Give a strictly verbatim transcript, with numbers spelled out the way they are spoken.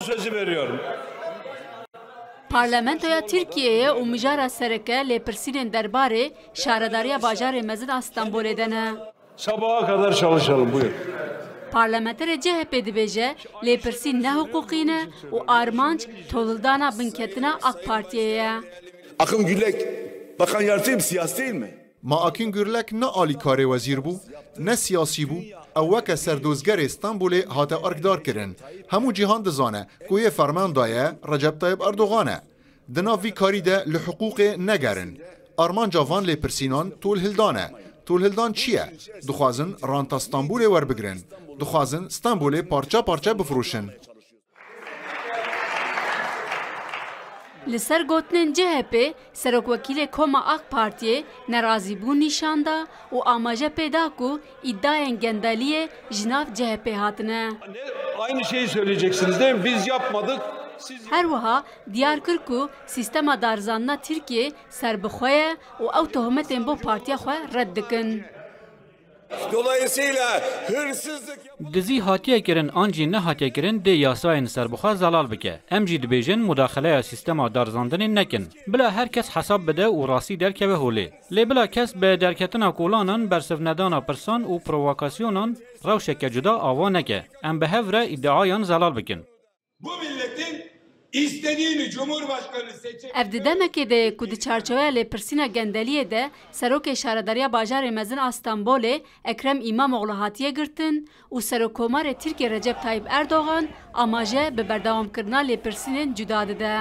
Sözü veriyorum. Parlamentoya Tirkiyeyê û mijara sereke lêpirsînên derbarê Şaredariya Bajarê Mezin a Stenbolê de ne. Sabaha kadar çalışalım, buyur. Parlamenterê C H P dibêje, lêpirsîn ne hiqûqî ne û armanc tolhildana binketina AK Partiyê ye. Akın Gürlek, bakan yardımcı siyasi değil mi? Ma Akîn Gurlek ne alîkarê wezîr bû, ne siyasî bû. Ew weke serdozgerê Stenbolê hate arkdar kirin. Hemû cîhan dizane ku yê ferman daye Recep Tayyip Erdogan e. Di nav vî karî de li hiqûqê negerin. Armanca van lêpirsînan tolhildan e. Tolhildan çi ye? Dixwazin ranta Stenbolê werbigirin. Dixwazin Stenbolê parçe parçe bifroşin. Li ser gotinên C H P, serokwekîlê koma AK Partiyê nerazîbûn nîşan da û amaje pê da ku îdiayên gendeliyê ji nav C H P hatine. Aynı şeyi söyleyeceksiniz değil mi? Biz yapmadık. Siz... Her wiha diyar kir ku sîstema darizandina Tirkiyê serbixwe ye û ew tohmetên bo partiya xwe red dikin. Dolayısıyla hırsızlık... Dizî hatiye kirin an jî nehatiye kirin dê yasayên serbixwe zelal bike. Em jî dibêjin mudaxeleya sîstema darizandinê nekin. Bila her kes hesab bide û rastî derkeve holê. Lê bila kes bi derketina kolanan, bersivnedana pirsan û provokasyonan rewşeke cuda ava neke. Em bi hev re îdiayan zelal bikin. Bu milletin istediğini Cumhurbaşkanı seçip... Ev di demekê de ye ku di çarçoveya lêpirsîna gendeliyê de Serokê Şaredariya Bajarê Mezin a Stenbolê Ekrem Îmamoğlu hatiye girtin û Serokkomarê Tirkiyê Recep Tayyip Erdogan amaje bi berdewamkirina lêpirsînên cuda dide.